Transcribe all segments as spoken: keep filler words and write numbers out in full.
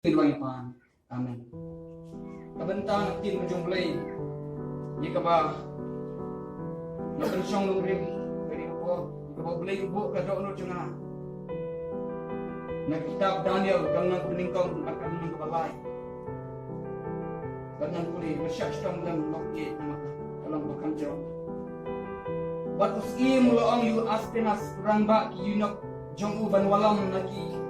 Amen. Ka bynta na ka ktien ka jong U Blei, ïa kaba nga pynshong nongrim, ïa kaba, ïa kaba U Blei u buh ka dohnud jong nga na ka kitab Daniel, ka lynnong kaba nyngkong bad ka lynnong kaba lai. Bad ngan pule, ba shah shitom lem, lok ïeit namar ka long ba kham jrong. Bad u syiem u la ong ïa u Ashpenaz, rangbah ki eunuch jong u, ban wallam na ki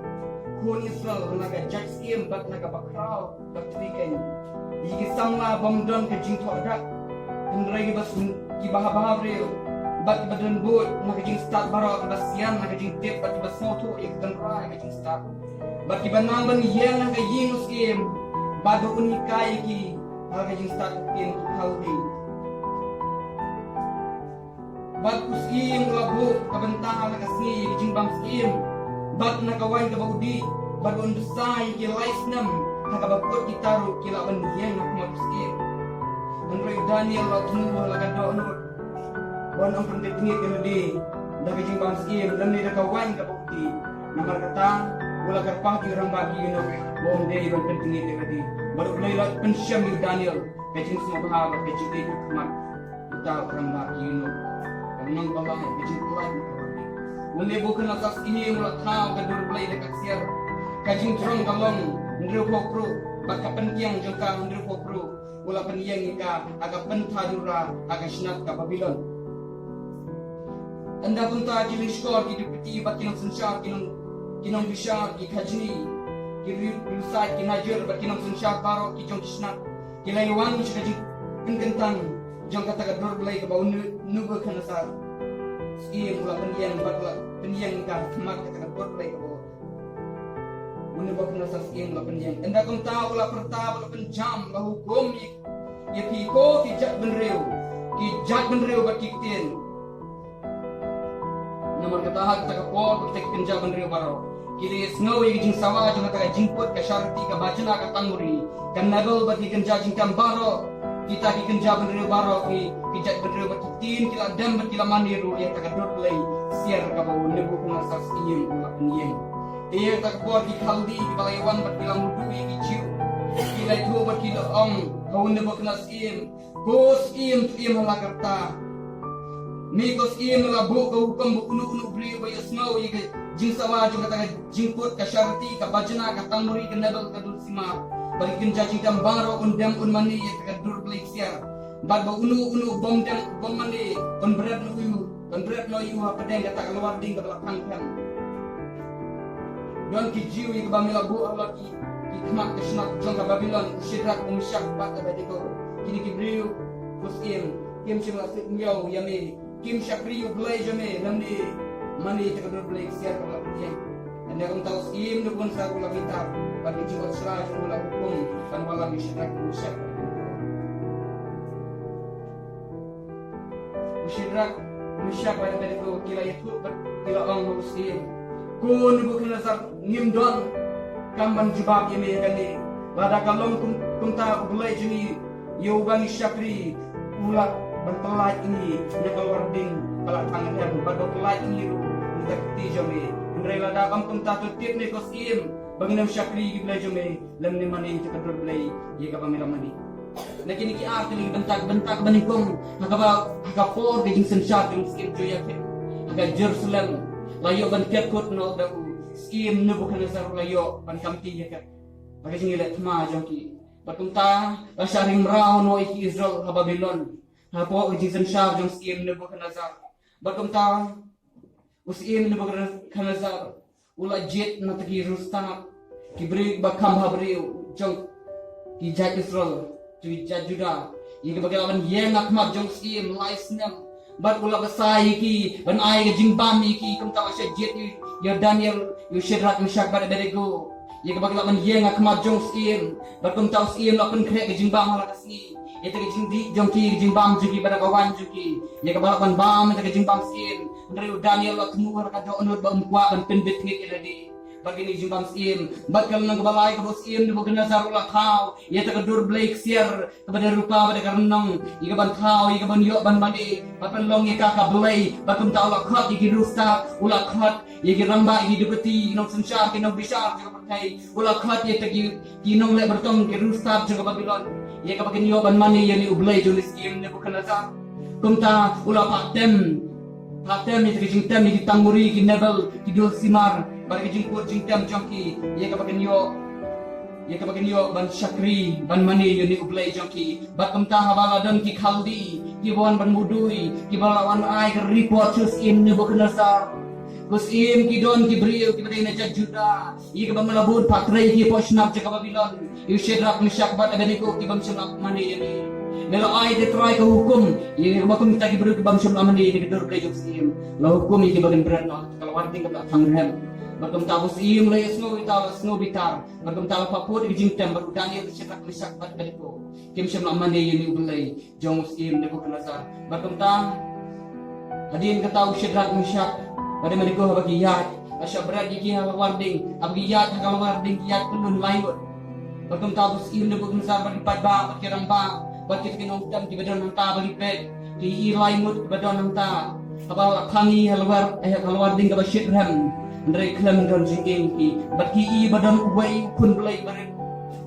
khun Israel, na ka jait syiem bad na ka bakhraw ka tyrkeng, ïa ki samla bym don ka jingthoh dak, hynrei kiba sm-, kiba ha bha briew, bad kiba don buit na ka jingstad baroh, kiba sian na ka jingtip, bad kiba sngewthuh ïa ka tynrai ka jingstad, bad kiba nang ban ïeng ha ka ïing u syiem, bad ba un hikai ïa ki ha ka jingstad ktien ki Khaldi. Bad u syiem u la buh ka bynta ha ka sngi ïa ka jingbam syiem, bad na ka waiñ kaba u dih, bad un bsa ïa ki lai snem, ha kaba kut kita ruh ki lah ban ïeng ha khmat u syiem. Hynrei u Daniel u la thmu ha la ka dohnud, ban ym pynbit ngeit ïa lade da ka jingbam syiem lymne da ka waiñ kaba u dih. Namar kata u la kyrpad ïa u rangbah ki eunuch ba ym dei ban pynbit ngeit ïa lade. Bad U Blei u la pynshem ïa u Daniel ka jingsngewbha bad ka jingïeit ha khmat uta u rangbah ki eunuch. Ka lynnong ba lai, ka jingpyllait na ka waiñ. U Nebukhadnessar syiem u la thaw ka dur Blei da ka ksiar. Ka jingjrong ka long hynriewphew pruh, bad ka pynkiang jong ka hynriewphew pruh. U la pynïeng ïa ka ha ka pynthadura ha ka shnat ka Babilon. Ynda kumta ki lishkor, ki depiti bad ki nongsynshar, ki nong, ki nongbishar, ki khajni, ki ri-, riewsaid, ki najir bad ki nongsynshar baroh ki jong ki shnat, ki la ïawan sha ka jingpynkyntang jong kata ka dur Blei kaba u Ne-, Nebukhadnessar syiem u la pynïeng, bad u la pynïeng ïa ka ha khmat kata ka dur Blei kaba u Nebukhadnessar syiem u la pynïeng. Ynda kumta u la pyrta bad u la pynjam, la hukum ïa, ïa phi ko ki jaitbynriew, ki jaitbynriew bad ki ktien. Namar kata ha kata ka por ba kita ki kynja bynriew baroh ki la ïohsngew ïa ka jingsawa jong kata ka jingput ka sharti ka bajna ka tangmuri, ka nebel bad ki kynja jingtem baroh. Kita ki kynja bynriew baroh, ki, ki jaitbynriew bad ki ktien, ki la dem bad ki la mane ruh ïa kata ka dur Blei ksiar kaba u Nebukhadnessar syiem u la pynïeng. Te ïa kata ka por ki Khaldi kiba la ïawan bad ki la mudui ïa ki Jiw, ki la ïathuh bad ki la ong ha u Nebukhadnessar syiem, ko syiem, to im ha la ka rta. Me ko syiem, me la buh ka hukum ba uno uno u briew ba ïohsngew ïa ka jingsawa jong kata ka jingput ka sharti ka bajna ka tangmuri ka nebel ka dulsima bad ki kynja jingtem baroh un dem un mane ïa kata ka dur Blei ksiar. Bad ba uno uno bym dem bym mane un bret noh ïa u, un bret noh ïa u hapdeng kata ka lawar ding kaba la khang khem. Don ki Jiw ïa kiba me la buh halor ki, ki khmat ka shnat jong ka Babilon, u Shadrak, u Meshak bad u Abednego. Kine ki briew, ko syiem, kim shym la sngewthuh ïa me, kim shakri ïa u Blei jong me lymne mane ïa kata ka dur Blei ksiar kaba la pynïeng. Ynda kumta u syiem Nebukhadnessar u la bitar bad ka jingkoit sla jong u, la hukum ban wallam ïa u Shadrak, u Meshak bad u Abednego. U Shadrak, u Meshak bad u Abednego ki la ïathuh bad ki la ong ha u syiem, ko Nebukhadnessar, ngim don kam ban jubab ïa me ïa kane. Lada ka long kum, kumta, u Blei jong ngi, ïa uba ngi shakri, u lah ban pyllait ïa ngi na ka lawar ding ba la khang khem, bad u pyllait ïa ngi ruh na ka kti jong me. Hynrei lada ym kumta, to tip ne ko syiem ba ngin ym shakri ïa ki blei jong me lymne mane ïa kata ka dur Blei ïa kaba me la mane. Na kine ki ar tylli ki bynta, bynta kaba nyngkong, ha kaba, ha ka por ka jingsynshar jong u syiem Jehoiakim ha ka Jerusalem, la ïoh ban kyrkhu noh da u syiem Nebukhadnessar, la ïoh ban kamti ïa ka, ha ka jingïaleh thma jong ki. Bad kumta la shah ring mraw noh ïa ki Israel ha Babilon ha ka por ka jingsynshar jong u syiem Nebukhadnessar. Bad kumta u syiem Nebukhadnessar u la jied na ki riewstad, ki briew ba kham bhabriew jong ki jait Israel, jong ki jait Judah, ïa kiba ki la ban ïeng ha khmat jong u syiem lai snem. Bad u la bsa ïa ki ban ai ka jingbam ïa ki, kumta u la shah jied ïa u Daniel, ïa u Shadrak, Meshak bad Abednego, ïa kiba ki la ban ïeng ha khmat jong u syiem. Bad kumta u syiem la pynkhreh ka jingbam ha la ka sngi, ïa kata ka jingdih jong ki, ka jingbam jong ki bad ka waiñ jong ki, ïa kaba la ban bam ïa kata ka jingbam syiem. Hynrei u Daniel u la thmu ha la ka dohnud ba um kwah ban pynbit ngeit ïa lade. Bad kine ki jingbam syiem, bad ka lynnong kaba lai kaba u syiem Nebukhadnessar u la thaw ïa kata ka dur blei ksiar kaba da rupa bad da ka rynnom, ïa kaban thaw, ïa kaban ïoh ban mane, bad pynlong ïa ka ka blei. Bad kumta u la khot ïa ki riewstad, u la khot ïa ki rangbah, ïa ki dukti, ïa ki nongsynshar, ki nongbishar jong ka pyrthei, u la khot ïa kita ki, ki nongleh byrtong, ki riewstad jong ka Babilon, ïa kaba kin ïoh ban mane ïa une u blei jong une u syiem Nebukhadnessar. Kumta u la phah tem, phah tem ïa kita ki jingtem, ïa ki tangmuri, ki nebel, ki dulsimar, bad ki jingkut jingtem jong ki, ïa kaba kin ïoh, ïa kaba kin ïoh ban shakri, ban mane ïa une u blei jong ki. Bad kumta haba la don ki Khaldi kiba wan ban mudui, kiba la wan ai ka report sha u syiem Nebukhadnessar, ko syiem, ki don ki briew kiba dei na jaid Judah, ïa kiba me la bud phah trei ki hapoh shnat jong ka Babilon, ïa u Shadrak, Meshak bad Abednego, ki bym shym la mane ïa ngi. Me la ai, te Trai, ka hukum ïa kiba kumta ki briew ki bym shym la mane ïa ka dur blei jong u syiem. La hukum ïa kiba kin bret noh ha ka lawar ding kaba la thang rhem. Bad kumta ba u syiem u la ïohsngew ïa uta, u la sngew bitar. Bad kumta la phah pud ïa ki jingtem bad u Daniel, u Shadrak, Meshak bad Abednego kim shym la mane ïa une u blei jong u syiem Nebukhadnessar. Bad kumta hadien kata u Shadrak, Meshak bad Abednego haba ki ïaid, la shah bret ïa ki ha lawar ding. Haba ki ïaid ha ka lawar ding, ki ïaid kynhun lai ngut. Bad kumta ba u syiem Nebukhadnessar bad ki paidbah bad ki rangbah bad kita ki nongtem kiba don hangta ba ki peit, ki ïohi lai ngut kiba don hangta, haba la khang ïa ki ha lawar, eh, ha lawar ding kaba shit rhem. Hynrei khlem don jingim ki, bad ki ïohi ba don uwei u khun blei ba rit,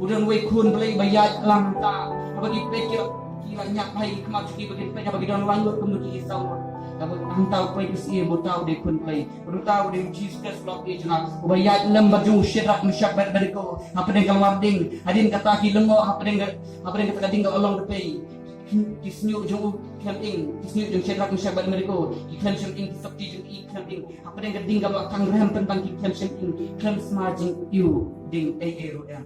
u don uwei u khun blei ba ïaid lang hangta. Haba ki peit, ki la, ki la ñiad bha ïa ki khmat jong ki ba kin peit, haba ki don lai ngut kumno ki ïohi saw ngut. Haba hangta u peit u syiem, uta u dei u khun blei. Uta u dei u Jisu Khrist, u lok ïa jong nga, uba ïaid lem bad jong u Shadrak, Meshak bad Abednego hapdeng ka lawar ding. Hadien kata ki lyngngoh hapdeng ka, hapdeng kata ka ding kaba long dpei. Ki, ki shñiuh jong u khlem ing, ki shñiuh jong u Shadrak, Meshak bad Abednego ki khlem shym ing, ki sopti jong ki khlem ing. Hapdeng ka ding kaba la thang rhem pynban ki khlem shym ing, khlem sma jingiwding ei ei ruh em.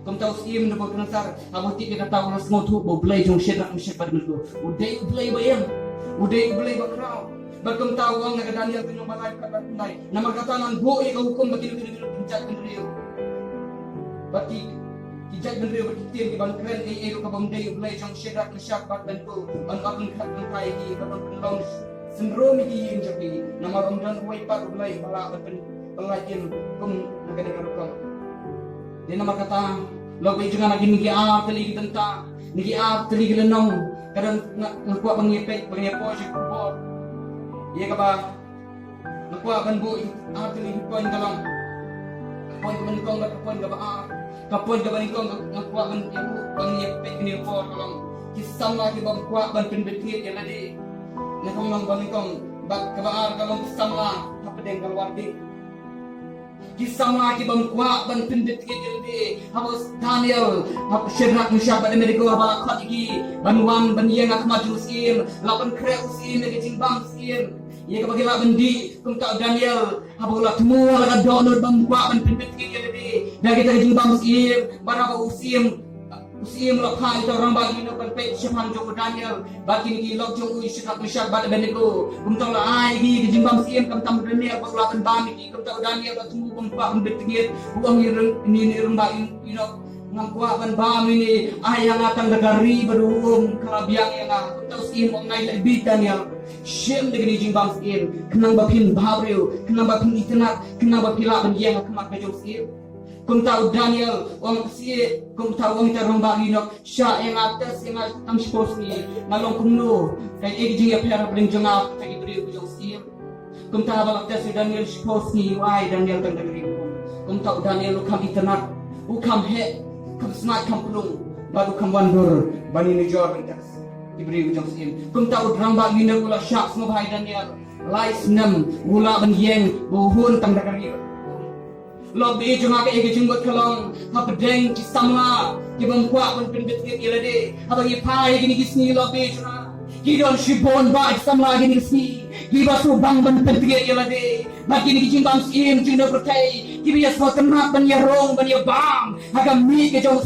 Kumta u syiem Nebukhadnessar, haba u tip ïa kata, u la sngewthuh ba u Blei jong u Shadrak, Meshak bad Abednego u dei u Blei ba ïeng, u dei u Blei ba khraw. Bad kumta u ong ha ka Daniel ka lynnong ba lai, ka dkhot khyndai: Namar kata ngan buh ïa ka hukum ba kino kino ki jaitbynriew, ba ki, ki jaitbynriew ba ki ktien, ki ban kren ei ei ruh kaba ym dei u Blei jong u Shadrak, Meshak bad Abednego, ban ot ryngkat ryngkai ïa ki, ban pynlong synrum ïa ki ïing jong ki. Namar ym don uwei pat u Blei uba lah ban pyn, ban lait im kum na kane ka rukom. Te namar kata, lok ba ïeit jong nga, na kine ki ar tylli ki bynta, na ki ar tylli ki lynnong, ka don nga, nga kwah ban ïa peit, ban ïa poi sha khubor ïa kaba nga kwah ban buh, ar tylli ki point ka long. Ka point kaba nyngkong bad ka point kaba ar. Ka point kaba nyngkong nga kwah ban ïa buh, ban ïa peit kane ka por, ka long ki samla ki bym kwah ban pynbit ïa lade. Nga kwah long ba nyngkong, bad kaba ar ka long ki samla hapdeng ka lawar ding. Ki samla ki bym kwah ban pynbit ïa lade. Haba u Daniel, haba u Shadrak, Meshak bad Abednego, haba la khot ïa ki ban wan ban ïeng ha khmat jong u syiem, la pynkhreh u syiem ïa ka jingbam syiem, ïa kaba ki lah ban dih. Kumta u Daniel, haba u la thmu ha la ka dohnud bym kwah ban pynbit ïa lade da kita ki jingbam syiem, bad haba u syiem, u syiem u la phah ïa uta u rangbah ïa u ban peit shaphang jong u Daniel bad kine ki lok jong u, Shadrak, Meshak bad Abednego. Kumta u la ai ïa ki ka jingbam syiem, khamtam u Daniel ba u lah ban bam ïa ki. Kumta u Daniel u la thmu bym kwah ban pynbit ïa, u ong ïa u rangbah ïa u, ngam kwah ban bam ïa une, ai ïa nga tang da ka ri bad u um, ka la biang ïa nga. Kumta u syiem u ong, nga la bieit Daniel, shim da kine ki jingbam syiem, khnang ba phin bhabriew, khnang ba phin itynnad, khnang ba phi lah ban ïeng ha khmat ka jong u syiem. Kumta u Daniel u ong, kumta u ong ïa uta u rangbah ïa u, shah ïa nga, test ïa nga tang shiphew sngi, nga long kumno, kaei ka jingïapher hapdeng jong nga bad kita ki briew ka jong u syiem. Kumta haba la test ïa u Daniel shiphew sngi, u ai ïa u Daniel tang da ka ri. Kumta u Daniel u kham itynnad, u kham heh, u kham sngaid, u kham pynlong, bad u kham wandur ban ïanujor ïa kita ki briew ka jong u syiem. Kumta u rangbah ïa u, u la shah sngewbha ïa u Daniel. Lai snem u lah ban ïeng, ba u hun tang da ka ri. Lok ba ïeit jong nga, kaei ka jingmut ka long, hapdeng ki samla ki bym kwah ban pynbit ïa lade, haba ngi phai ïa kine ki sngi, lok ba ïeit jong nga, ki don shibun bah ki samla kine ki sngi kiba shu bang ban pynbit ïa lade. Bad kine ki jingbam syiem jong kane ka pyrthei kiba ïa sngewtynnad ban ïa rung, ban ïa bam ha ka miej ka jong,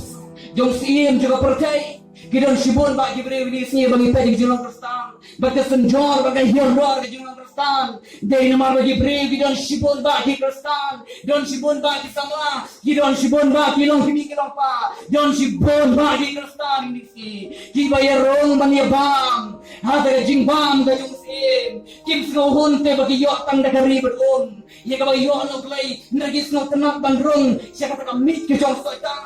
jong u syiem jong ka pyrthei. Ki don shibun bah ki briew kine ki sngi ba ngi peit ki jinglong Khristan. Bad ka synjor bad ka hiar dor ka jinglong Khristan. Dei namar ba ki briew ki don shibun bah ki Khristan. Don shibun bah ki samla. Ki don shibun bah ki long kmie ki long kpa. Don shibun bah ki Khristan kine ki sngi. Kiba ïarung ban ïabam ha ka jingbam ka jong u Syiem. Kim sngewhun te ba ki ïoh tang da ka ri bad um. Ïa kaba ïoh na U Blei, hynrei ki sngewtynnat ban rung sha kata ka miej ka jong Soitan.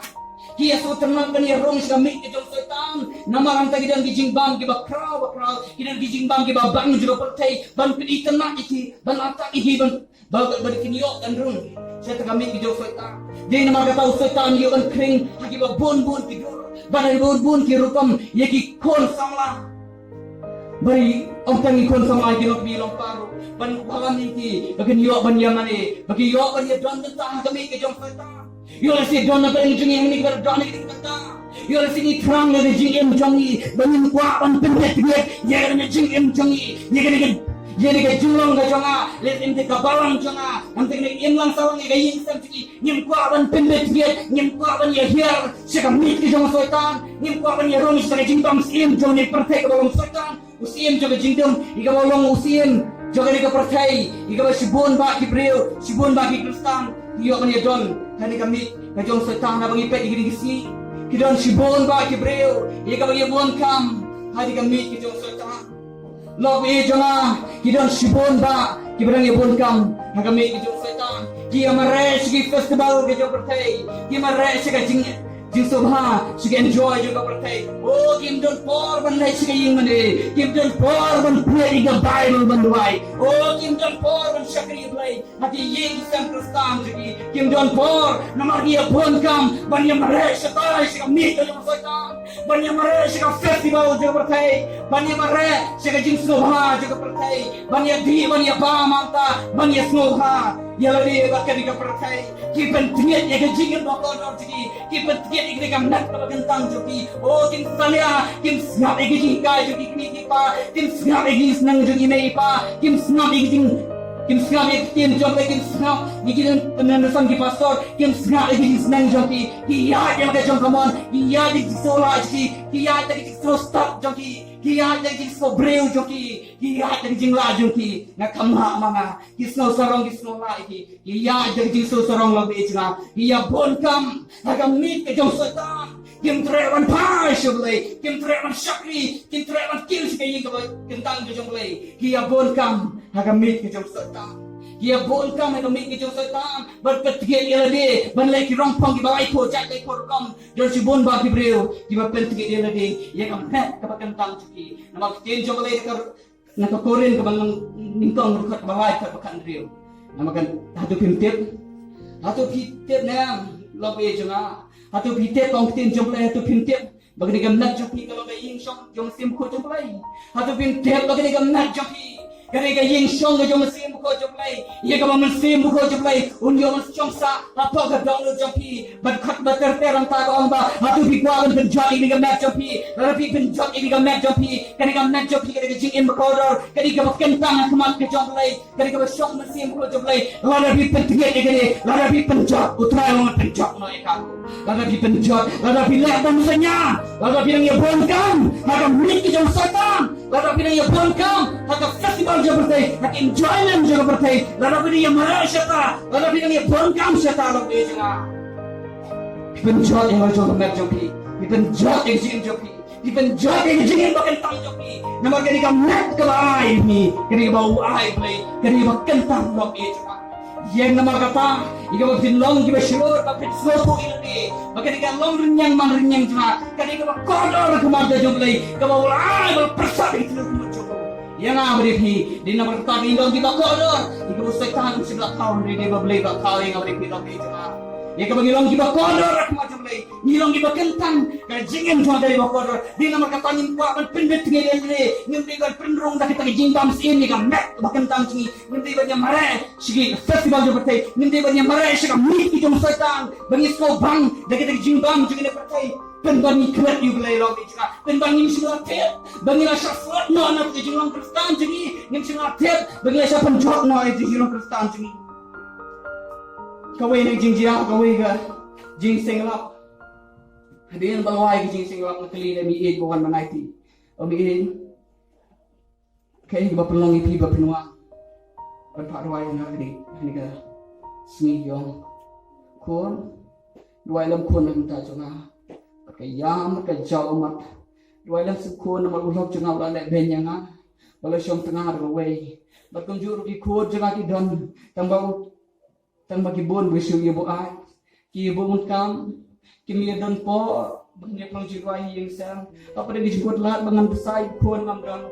Ki ïa sngewtynnat ban ïa rung sha ka miej ka jong Soitan. Namar hangta ki don ki jingbam kiba khraw ba khraw, ki don ki jingbam kiba bang jong ka pyrthei, ban pyni tynnat ïa ki, ban attack ïa ki, ban, ba, ba, ba kin ïoh ban rung sha kata ka miej ka jong Soitan. Dei namar kata u Soitan u ïoh ban khring ha kiba bun bun ki dur, bad ha kiba bun bun ki rukom ïa ki khun samla. Bad ym tang ïa ki khun samla, ïa ki longkmie longkpa ruh, ban wallam ïa ki ba kin ïoh ban ïa mane, ba kin ïoh ban ïa don bynta ha ka miej ka jong Soitan. Ïoh lehse don na pdeng jong ngi hangne kiba don na ka bynta. Ïoh lehse ngi thrang ïa ka jingim jong ngi ba ngim kwah ban pynbeit beit ïa ka jingim jong ngi, ïa ka, ïa ka jinglong ka jong nga, lehse ym dei ka balang jong nga, ym dei ka imlang sahlang ïa ka ïing sem jong ngi. Ngim kwah ban pynbeit beit, ngim kwah ban ïa hiar sha ka miej ka jong Soitan, ngim kwah ban ïa rung sha ka jingbam syiem jong ka pyrthei kaba long Soitan. U syiem jong ka jingdum, ïa kaba long u syiem jong kane ka pyrthei, ïa kaba shibun bah ki briew, shibun bah ki Khristan ki ïoh ban ïa don ha kane ka miej ka jong Soitan. Haba ngi peit ïa kine ki sngi, ki don shibun bah ki briew ïa kaba ïa bun kam ha kane ka miej ka jong Soitan. Lok baieit jong nga, ki don shibun bah kiba dang ïa bun kam ha ka miej ka jong Soitan. Ki ïa mareh sha ki festival ka jong pyrthei, ki mareh sha ka jing jingsngewbha, sha ka enjoy jong ka pyrthei. Oh, kim don por ban leit sha ka ïing mane, kim don por ban pule ïa ka Baibl ban duwai. Oh, kim don por ban shakri Blei ha ki ïing ki sem Khristan jong ki. Kim don por namar ki ïa bun kam ban ïa mareh shatai sha ka miej ka jong Soitan, ban ïa mareh sha ka festival jong ka pyrthei, ban ïa mareh sha ka jingsngewbha jong ka pyrthei, ban ïa dih ban ïa bam hangta, ban ïa sngewbha ïa lade bad kane ka pyrthei. Ki pyntngiat ïa ka jingim ba kordor jong ki, ki pyntngiat ïa ka met kaba kyntang jong ki. Oh, kim salia, kim sngap ïa ka jinghikai jong ki kmie ki kpa, kim sngap ïa ka jingsneng jong ki mei ki pa, kim sngap ïa ka jing, kim sngap ïa ka ktien jong ki, kim sngap ïa ki nongsan ki pastor, kim sngap ïa ka jingsneng jong ki. Ki ïaid ïa la ka jong ka mon, ki ïaid ïa ka jingsngewlah jong ki, ki ïaid ïa ka jingsngewstad jong ki, ki ïaid ïa ka jingsngewbriew jong ki, ki ïaid ïa ka jinglah jong ki. Nga kham lah ma nga, ki sngewsarong ki sngewlah ïa ki. Ki ïaid da ka jingsngewsarong, lok baieit jong nga. Ki ïa bun kam ha ka miej ka jong Soitan. Kim treh ban phai sha Blei, kim treh ban shakri, kim treh ban kiew sha ka ïing kaba kyntang ka jong Blei. Ki ïa bun kam ha ka miej ka jong Soitan. Ki ïa bun kam ha ka miej ka jong Soitan. Ban pyntngiat ïa lade, ban leh ki rong phong kiba laiphew jait laiphew rukom. Don shibun bah ki briew kiba pyntngiat ïa lade ïa ka met kaba kyntang jong ki. Namar ka ktien jong Blei ka Na ka Korinth kaba nyngkong, dkhot kaba lai, dkhot ba khathynriew. Namar kata, hato phim tip? Hato phi tip ne em, lok baieit jong nga? Hato phi tip, ka ktien jong Blei, hato phim tip ba kane ka met jong phi ka long ka ïing shong jong u Syiem Bakhuid jong Blei? Hato phim tip ba kane ka met jong phi, kane ka ïing shong ka jong u Syiem Bakhuid jong Blei, ïa kaba u Syiem Bakhuid jong Blei un ïoh ban shong sah hapoh ka dohnud jong phi? Bad dkhot ba ter ter hangta ka ong ba, hato phi kwah ban pynjot ïa kane ka met jong phi? Lada phi pynjot ïa kane ka met jong phi, kane ka met jong phi ka dei ka jingim ba kordor, ka dei kaba kyntang ha khmat ka jong Blei, ka dei kaba shong mynsiem ha khmat jong Blei. Lada phi pyntngiat ïa kane, lada phi pynjot, U Trai u ong pynjot noh ïa ka. Lada phi pynjot, lada phi leh bymsngewbha, lada phi nang ïa bun kam ha ka miej ka jong Soitan, lada phi nang ïa bun kam ha ka festival jong ka pyrthei, ha ka enjoyment jong ka pyrthei, lada phi nang ïa mareh shata, lada phi nang ïa bun kam shata, lok baieit jong nga. Pynjot ïa la jong ka met jong phi. Pynjot ïa ka jingim jong phi. Pynjot ïa ka jingim ba kyntang jong phi. Namar kane ka met kaba ai phi, kane kaba u ai Blei, kane kaba kyntang, lok baieit jong nga. Ïeng namar kata, ïa kaba phin long kiba shlur, ba phin sngewthuh ïa lade ba kane ka long rynïeng man rynïeng jong nga, kane kaba kordor ha khmat ka jong Blei, kaba u la ai, ba la pyrsad ïa ka jingmut jong u. Ïa nga bad ïa phi, dei namar kata ngin long kiba kordor, ïa kaba u Soitan um shym la thaw, hynrei dei ba Blei ba thaw ïa nga bad ïa phi, lok baieit jong nga. Ïa kaba ngi long kiba kordor ha khmat jong Blei, ngi long kiba kyntang, ka jingim jong nga ka dei ba kordor. Dei namar kata ngim kwah ban pynbeit tnga ïa lade, ngim dei ban pynrung da kita ki jingbam syiem ïa ka met ba kyntang jong ngi, ngim dei ban ïa mareh sha ki festival jong ka pyrthei, ngim dei ban ïa mareh sha ka miej ka jong u Soitan, ba ngi sngewbang da kita ki jingbam jong kane ka pyrthei. Pynban ngi klet ïa u Blei, lok baieit jong nga. Pynban ngim shym la tip ba ngi la shah slot noh na ka jinglong Khristan jong ngi. Ngim shym la tip ba ngi la shah pynjot noh ïa ka jinglong Khristan jong ngi. Kawei na ki jingjia, kawei ka jingseng lok. Hadien ba la wai ka jingseng lap na kali, da mi ïeit ba wan ma nai ti. O mi ïeit, kaei ba pynlong ïa phi ba pynwan ban phah duwai ïa nga kane, kane ka sngi ïong? Khun, duwai lem khun na ka bynta jong nga. Bad ka ïam bad ka jaw ummat. Duwai lem shu khun namar u lok jong nga u la leh beiñ ïa nga. Ba la shong tnga da kawei. Bad kumjuh ruh ki khun jong nga ki don tang ba u Tang ba ki bun ba shu ïa buaid, ki ïa buh kam, kim ïa don por ban ïa pynlong jingduwai ha ïing sem. Hapdeng ki jingkut lad ba ngan bsa ïa ki khun ngam don.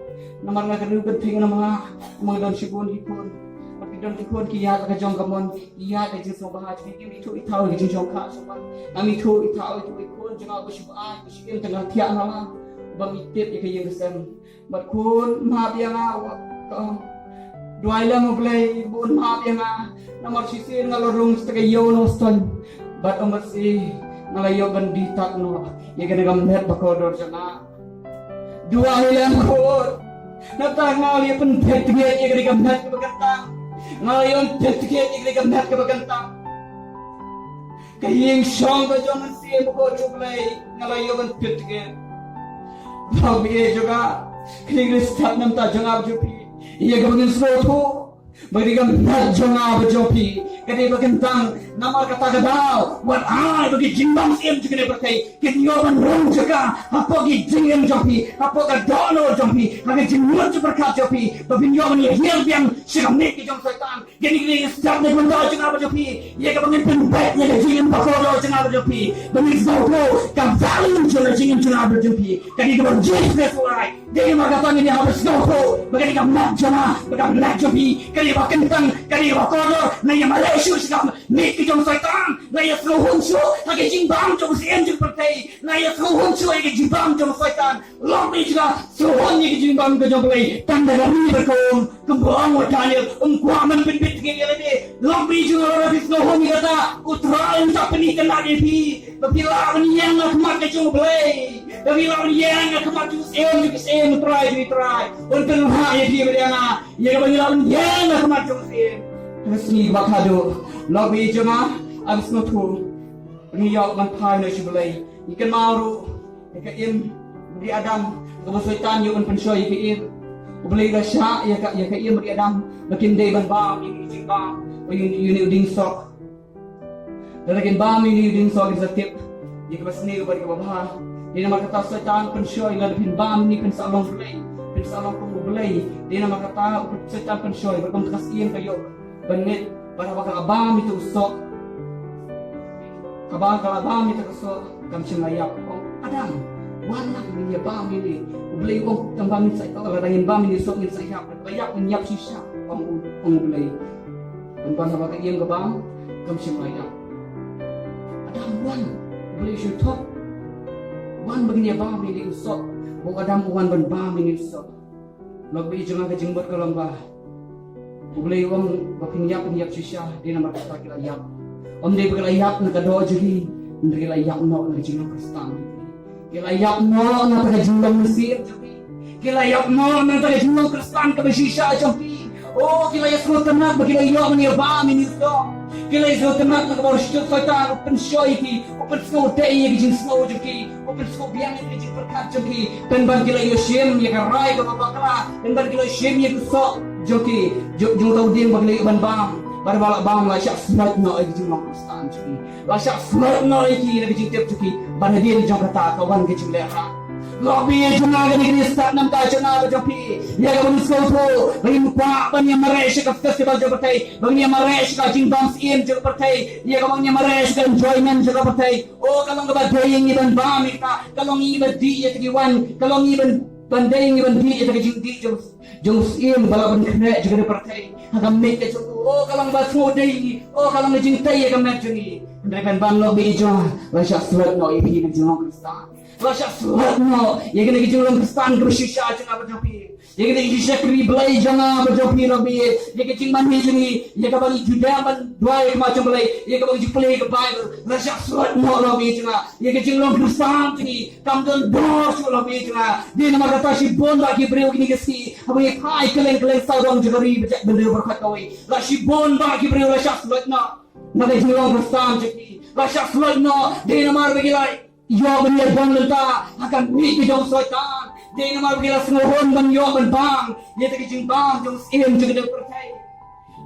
Namar nga kyrpad ban pyntheng namar nga, namar nga don shibun ki khun. Bad ki don ki khun ki ïaid la ka jong ka mon, ki ïaid la ka jingsngewbha jong ki, kim ithuh ithaw ïa ka jingjong ka jong ka. Ngam ithuh ithaw ïa ki khun jong nga ba shu buaid, ba shu im tang ha thiah na la, ba ngim tip ïa ka ïing ka sem. Bad khun map ïa nga, ka ong, duwai lem U Blei ba un map ïa nga. Namar shisien nga la rung sha ka ïew nongstoiñ. Bad ym bad shisien nga la ïoh ban die tad noh ïa kane ka met ba kordor jong nga. Duwai lem khun. Nangta nga la ïoh ban pynbeit ïa kane ka met ba kyntang. Nga la ïoh ban pynbeit ïa kane ka met ba kyntang. Ka ïing shong ka jong ngan siem ko jong U Blei, nga la ïoh ban pynbeit. Lok baieit jong nga, kane ka stad na ka bynta jong nga bad jong phi. Ïa kaba ngin sngewthuh ba kane ka met jong nga bad jong phi ka dei ba kyntang, namar kata ka daw wat ai ba ki jingbam syiem jong kane ka pyrthei kin ïoh ban rung jaka hapoh ki jingim jong phi, hapoh ka dohnud jong phi, ha ka jingmut jingpyrkhat jong phi, ba phin ïoh ban ïahiar biang sha ka miej ka jong Soitan. Kane ka dei ka step na ka bynta jong nga bad jong phi, ïa kaba ngin pynbeit ïa ka jingim ba kordor jong nga bad jong phi, ba ngin sngewthuh ka value jong ka jingim jong nga bad jong phi. Ka dei kaba Jisu Khrist u ai. Dei namar kata ngin ïa hap sngewthuh ba ka dei ka met jong nga bad ka met jong phi ka dei ba kyntang, ka dei ba kordor. Nga ïa mareh shuh sha ka miej ka jong Soitan, nga ïa sngewhun shuh ha ka jingbam jong ka syiem jong ka pyrthei, nga ïa sngewhun shuh ha ka jingbam jong Soitan. Lok baieit jong nga, sngewhun ïa ka jingbam ka jong U Blei tang da ka ri bad ka um. Kumba ong u Daniel, um kwah ban pynbeit ïa lade. Lok baieit jong nga, lada phi sngewhun ïa kata, U Trai un sa pyni kynad ïa phi, ba phi lah ban ïeng ha khmat ka jong U Blei, ba phi lah ban ïeng ha khmat jong u Syiem jong ki syiem, U Trai jong ki trai. Un pynbha ïa phi bad ïa nga ïa kaba ngi lah ban ïeng ha khmat jong u Syiem. Ha ka sngi kaba khatduh, lok baieit jong nga, ap sngewthuh, ngi ïoh ban phai noh sha U Blei. Ngi kynmaw ruh ïa ka im u dei Adam, kaba u Soitan ïa u ban pynshoi ïa ka im. U Blei u la shah ïa ka, ïa ka im u dei Adam ba kin dei ban bam ïa ka jingbam, ba ïa une u dieng soh. Lada kin bam ïa une u dieng soh kin sa tip ïa kaba sniew bad ïa kaba bha. Dei namar kata u Soitan u pynshoi, lada phin bam ïa une phin sa long Blei, phin sa long kum u Blei. Dei namar kata u Soitan u pynshoi, bad kum kata ka syiem ka ïoh ban ngeit, bad haba ka la bam ïa uta u soh, haba ka la bam ïa uta ka soh, kam shym la ïap. Ong, Adam, wan lang ngin ïa bam ïa une. U Blei u ong tang ba ngin sa ïap, lada ngin bam ïa une u soh ngin sa ïap, lada ka ïap ngin ïap shisha, ong u, ong u Blei. Pynban haba ka ïing ka bam, kam shym la ïap. Adam, wan, U Blei u shu thok. Wan ba ngin ïa bam ïa une u soh. Ba u Adam u wan ban bam ïa une u soh. Lok baieit jong nga, ka jingmut ka long ba U Blei u ong ba phin ïap, phin ïap shisha, dei namar kata ki la ïap. Ym dei ba ki la ïap na ka doh jong ki, hynrei ki la ïap noh na ka jinglong Khristan jong ki. Ki la ïap noh na kata ka jinglong mynsiem jong ki. Ki la ïap noh na kata ka jinglong Khristan kaba shisha jong ki. Oh, ki la ïa sngewtynnat ba ki la ïoh ban ïa bam ïa une u soh. Ki la ïa sngewtynnat na kaba u Soitan u pynshoi ïa ki, u pynsngewdei ïa ki jingsngew jong ki, u pynsngewbiang ïa ki jingpyrkhat jong ki. Pynban ki la ïoh shim ïa ka rai kaba bakla, pynban ki la ïoh shim ïa ka soh jong ki, jong, jong uta u dieng ba ki la ïoh ban bam. Bad ba la bam la shah sloit noh ïa ki jinglong Khristan jong ki. La shah sloit noh ïa ki na ka jingtip jong ki. Bad hadien jong kata ka wan ka jinglehrain. Lok baieit jong nga, kane ka dei ka step na ka bynta jong nga bad jong phi. Ïa kaba ngin sngewthuh ba ngim kwah ban ïa mareh sha ka festival jong ka pyrthei, ba ngin ïa mareh sha ka jingbam syiem jong ka pyrthei, ïa kaba ngin ïa mareh sha ka enjoyment jong ka pyrthei. Oh, ka long kaba dei ïa ngi ban bam ïa kata, ka long ïa ngi ban dih ïa kata ki waiñ, ka long ïa ngi ban, ban dei ïa ngi ban dih ïa kata ka jingdih jong, jong u syiem ba la pynkhreh jong ka pyrthei ha ka miej ka jong u. Oh, ka long ba sngewdei ïa ngi, oh, ka long ka jingtei ïa ka met jong ngi. Hynrei pynban, lok baieit jong nga, la shah sloit noh ïa phi na ka jinglong Khristan. La shah sloit noh ïa kane ka jinglong Khristan kaba shisha jong nga bad jong phi. Ïa kane ka jingshakri Blei jong nga bad jong phi, lok baieit. Ïa ka jingmane jong ngi, ïa kaba ngi ju dei ban duwai ha khmat jong U Blei, ïa kaba ngi ju pule ka Baibl. La shah sloit noh, lok baieit jong nga. Ïa ka jinglong Khristan jong ngi kam don dor shuh, lok baieit jong nga. Dei namar kata shibun bah ki briew kine ki sngi, haba ngi phai kylleng kylleng sawdong jong ka ri ba jaitbynriew baroh kawei, la shibun bah ki briew la shah sloit noh na ka jinglong Khristan jong ki. La shah sloit noh dei namar ba ki la ïoh ban ïa bang lynta ha ka miej ka jong Soitan. Dei namar ba ki la sngewhun ban ïoh ban bang ïa kata ka jingbam jong syiem jong ka pyrthei.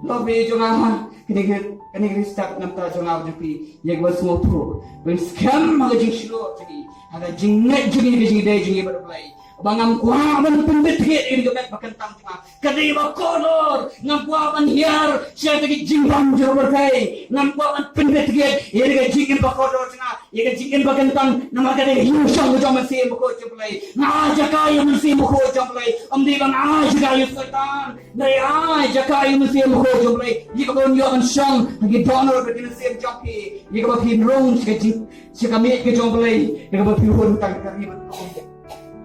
Lok bri jong nga, kane ka, kane ka step namar jong nga jong phi, ïa ka ban sngewthuh ban skhem ha ka jingshlur jong ngi, ha ka jingngeit jong ngi, ka jingdei jong ngi bad U Blei. Ba ngam kwah ban pynbit thied ïa ka met ba kyntang jong nga. Ka dei ba kordor, ngam kwah ban hiar sha ka jingbam jong ka pyrthei. Ngam kwah ban pynbit thied ïa ka jingim ba kordor jong nga, ïa ka jingim ba kyntang, namar ka dei ka ïing shong jong U Mynsiem Bakhuid jong U Blei. Nga ai jaka ïa U Mynsiem Bakhuid jong U Blei. Ym dei ba nga ai jaka ïa u Soitan. Nga ai jaka ïa U Mynsiem Bakhuid jong U Blei. Ïa kaba un ïoh ban shong ha ki dohnud bad ki mynsiem jong phi. Ïa kaba phin rung sha ka jing, sha ka miej ka jong U Blei. Ïa kaba phin hun tang ka ri bad ka um.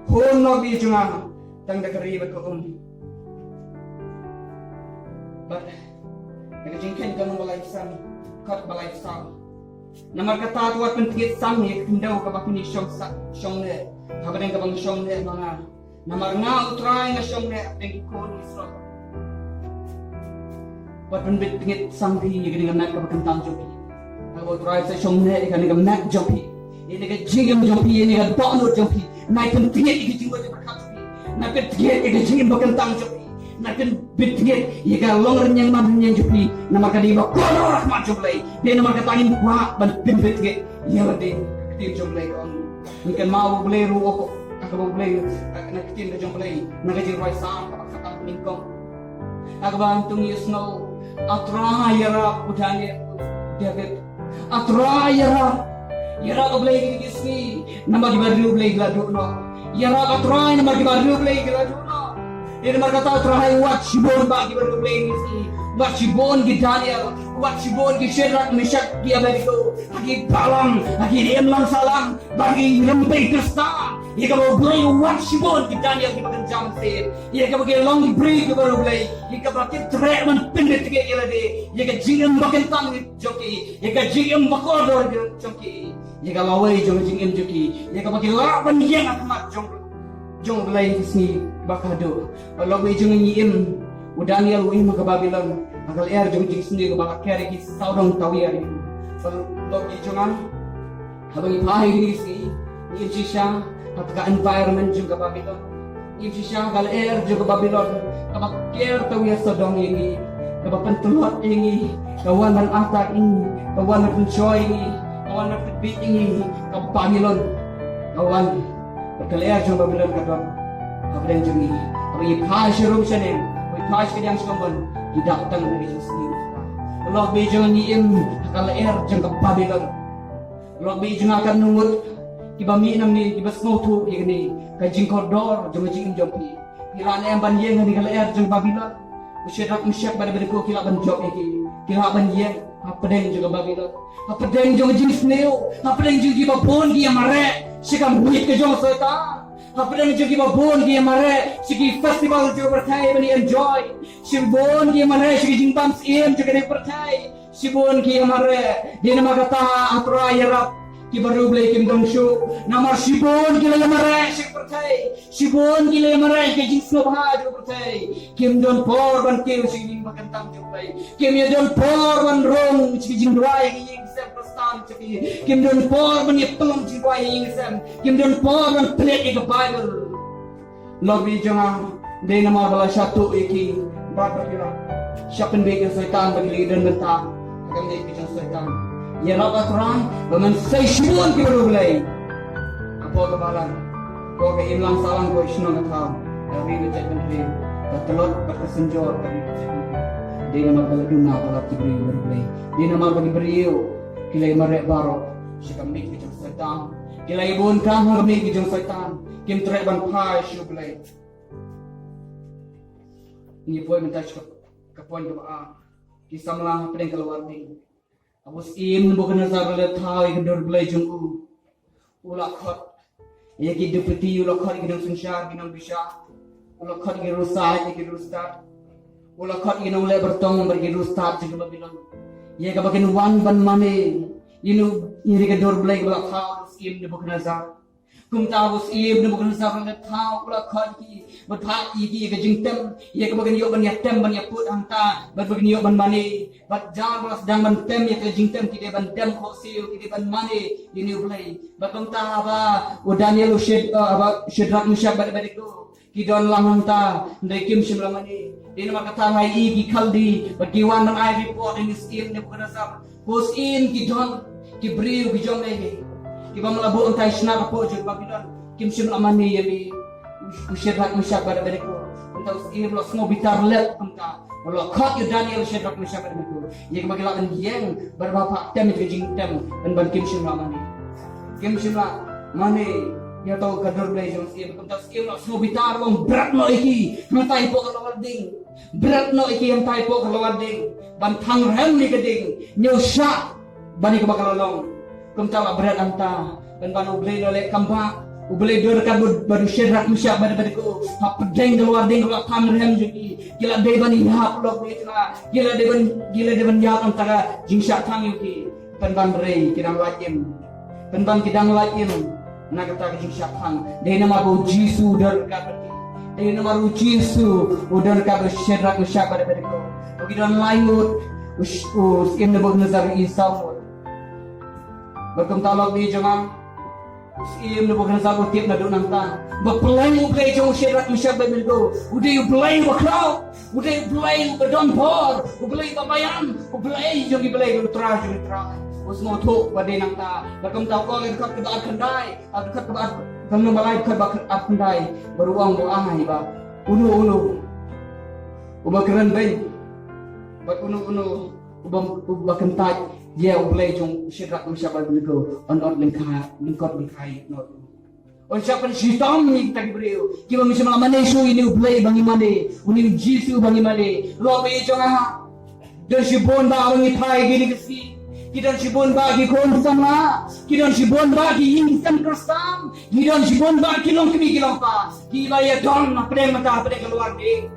Hun, lok bri jong nga, tang da ka ri bad ka um. Bad da ka Jingkheiñ ka lynnong ba laiphew san, dkhot ba laiphew saw. Namar kata to wat pynthied sang ïa ka khyndew kaba phin ïa shong sa, shong leh hapdeng kaba nga shong leh ma nga. Namar nga U Trai nga shong leh hapdeng ki khun Israel. Wat pynbit thied sang phi ïa kane ka met kaba kyntang jong phi. Haba U Trai u sa shong leh ïa kane ka met jong phi, ïa kane ka jingim jong phi, ïa kane ka dohnud jong phi, nai pynthied ïa ka jingmut jingpyrkhat jong phi, nai pynthied ïa ka jingim ba kyntang jong phi, nai pynbit thied ïa ka long rynïeng man rynïeng jong phi. Namar ka dei ba kordor ha khmat jong U Blei. Dei namar kata ngim kwah ban pynbit thied ïa lade ha ka ktien jong U Blei. Ka ong, ngin kynmaw ba U Blei ruh, ha kaba U Blei, na ka ktien ka jong U Blei, na ka Jingrwai Salm kaba khatsan, nyngkong, ha kaba hangto ngi ïohsngew: A Trai ïarap, U Daniel, U David. A Trai ïarap. Ïarap, A Blei, kine ki sngi namar ki briew U Blei ki la duh noh. Ïarap, A Trai, namar ki briew U Blei ki la duh noh. Dei namar kata U Trai u wad shibun bah ki briew U Blei kine ki sngi. U wad shibun ki Daniel, u wad shibun ki Shadrak, Meshak, ki Abednego ha ki balang, ha ki imlang sahlang, ba ki rympei Khristan. Ïa kaba U Blei u wad shibun ki Daniel kiba kynja mynsiem, ïa kaba ki long ki briew kiba riewblei, ïa kaba kim treh ban pynbit thied ïa lade, ïa ka jingim ba kyntang jong ki, ïa ka jingim ba kordor jong ki, ïa ka lawei jong ka jingim jong ki, ïa kaba ki lah ban ïeng ha khmat jong, jong U Blei ki sngi ba khatduh. Bad lok bri jong nga, ngi im, u Daniel u im ha ka Babilon ha ka lyer jong ka jingsniew kaba la ker ïa ki sawdong tawiar ïa u. Bad lok bri jong nga, haba ngi phai kine ki sngi, ngi im shisha ha ka environment jong ka Babilon. Ngi im shisha ha ka lyer jong ka Babilon, kaba ker tawiar sawdong ïa ngi, kaba pyntlot ïa ngi, ka wan ban attack ïa ngi, ka wan ban pynshoi ïa ngi, ka wan ban pynbieit ïa ngi, ka Babilon ka wan. Bad ka lyer jong Babilon ka don hapdeng jong ngi. Haba ngi phai sharum shaneng, haba ngi phai sha kadiang sha kambon, ngi dap tang na ka jingsniew. Lok bri jong nga, ngi im ha ka lyer jong ka Babilon. Lok bri jong nga, katno ngut kiba mih nangne kiba sngewthuh ïa kane ka jingkordor jong ka jingim jong phi. Phi lah ne em ban ïeng ha kane ka lyer jong Babilon? U Shadrak, Meshak bad Abednego ki lah ban jop ïa ki. Ki lah ban ïeng hapdeng jong ka Babilon, hapdeng jong ka jingsniew, hapdeng jong kiba bun ki ïamareh sha ka miej ka jong u Soitan, hapdeng jong kiba bun ki ïamareh sha ki festival jong ka pyrthei ban enjoy, shibun ki ïamareh sha ki jingbam syiem jong ka pyrthei. Shibun ki ïamareh. Dei namar kata A Trai ïarap, ki briew Blei kim don shuh. Namar shibun ki la ïamareh sha ka pyrthei, shibun ki la ïamareh sha ka jingsngewbha jong ka pyrthei. Kim don por ban kiew sha ka jingim ba kyntang jong U Blei. Kim ïa don por ban rung sha ka jingduwai ka ïing ka sem Khristan jong ki. Kim don por ban ïa pynlong jingduwai ïa ïing sem. Kim don por ban plie ïa ka Baibl. Lok bri jong nga, dei namar ba la shah tuh ïa ki, bad ba ki la shah pynbieit ïa u Soitan, ba ki la don bynta ha ka miej ka jong u Soitan. Ïarap A Trai ba men sei shibun ki briew Blei hapoh ka balang, hapoh ka imlang sahlang, hapoh ka shnong ka thaw, ka ri ka jaitbynriew, ka tlot bad ka synjor ka ri ka jaitbynriew. Dei namar ba la duna palat ki briew Blei. Dei namar ba ki briew ki la ïamareh baroh sha ka miej ka jong u Soitan. Ki la ïabun kam ha ka miej ka jong u Soitan. Kim treh ban phai sha U Blei. Ngi poi mynta sha ka, ka point kaba ar. Ki samla hapdeng ka lawar ding. Haba u syiem Nebukhadnessar u la thaw ïa ka dur blei jong u, u la khot ïa ki dupiti, u la khot ïa ki nongsynshar, ki nongbishar, u la khot ïa ki riewstad, ïa ki riewstad, u la khot ïa ki nongleh byrtong bad ki riewstad jong ka Babilon, ïa kaba kin wan ban mane ïa u, ïa ka dur blei kaba la thaw da u syiem Nebukhadnessar. Kumta u syiem Nebukhadnessar u la thaw, u la khot ïa ki, bad phah ïa ki ïa ka jingtem, ïa kaba kin ïoh ban ïa tem, ban ïa put hangta, bad ba kin ïoh ban mane, bad jan ba la sdang ban tem ïa ka jingtem, ki dei ban dem khohsiew, ki dei ban mane ïa une u Blei. Bad kumta haba u Daniel, u Shed-, eh, haba Shadrak, Meshak bad Abednego ki don lang hangta, hynrei kim shym la mane. Dei namar kata nga ïohi ki Khaldi bad ki wan ban ai report ïa u syiem Nebukhadnessar. Ko syiem, ki don ki briew ki jong me, kiba me la buh hangta shnat hapoh jubab, ki don, kim shym la mane ïa me, u Shadrak, Meshak bad Abednego. Kumta u syiem u la sngew bitar lep kumta. U la khot ïa u Daniel, Shadrak, Meshak bad Abednego, ïa kaba ki lah ban ïeng bad ba phah tem ïa ka jingtem, pynban kim shym la mane. Kim shym la mane ïa kato ka dur Blei jong u syiem. Kumta u syiem u la sngew bitar, u ong bret noh ïa ki hangta hapoh ka lawar ding. Bret noh ïa ki hangta hapoh ka lawar ding, ban thang rhem ïa ka ding, ñiew shah ban ïa kaba ka la long. Kumta la bret hangta, pynban U Blei u la leh kam bah. U Blei u don ryngkat bad u Shadrak, Meshak bad Abednego. Hapdeng ka lawar ding ka la thang rhem jong ki. Ki la dei ban ïap, lok bad ïa ki la, ki la dei ban, ki la dei ban ïap hangta ka jingshah thang jong ki. Pynban hynrei ki dang lait im. Pynban ki dang lait im na kata ka jingshah thang. Dei namar ba u Jisu u don ryngkat bad ki. Dei namar u Jisu u don ryngkat bad u Shadrak, Meshak bad Abednego. Ba ki don lai ngut, u sh-, u syiem Nebukhadnessar u i saw ngut. Bad kumta, lok bad ïa jong nga, u syiem Nebukhadnessar u tip naduh nangta ba Blei, U Blei jong u Shadrak, Meshak bad Abednego u dei U Blei uba khraw. U dei U Blei uba don bor, U Blei uba bayan, U Blei jong ki blei, U Trai jong ki trai. U sngewthuh ba dei nangta. Bad kumta u ong ha dkhot kaba arphew khyndai, ha dkhot kaba ar-, kaba arphew khyndai, bad u ong, u ong ba uno uno uba kren beiñ bad uno uno uba, uba kyntait ïa U Blei jong u Shadrak, Meshak bad Abednego, un ot lyngkha, lyngkot lyngkhai noh. Un shah pynshitom ïa kita ki briew kiba ngim shym la mane shuh ïa une U Blei ba ngi mane, une U Jisu ba ngi mane. Lok bad ïa jong nga, don shibun bah ba ngi phai kine ki sngi. Ki don shibun bah ki khun samla, ki don shibun bah ki ïing ki sem Khristan, ki don shibun bah ki longkmie ki longkpa kiba ïa don hapdeng mynta, hapdeng ka lawar ding.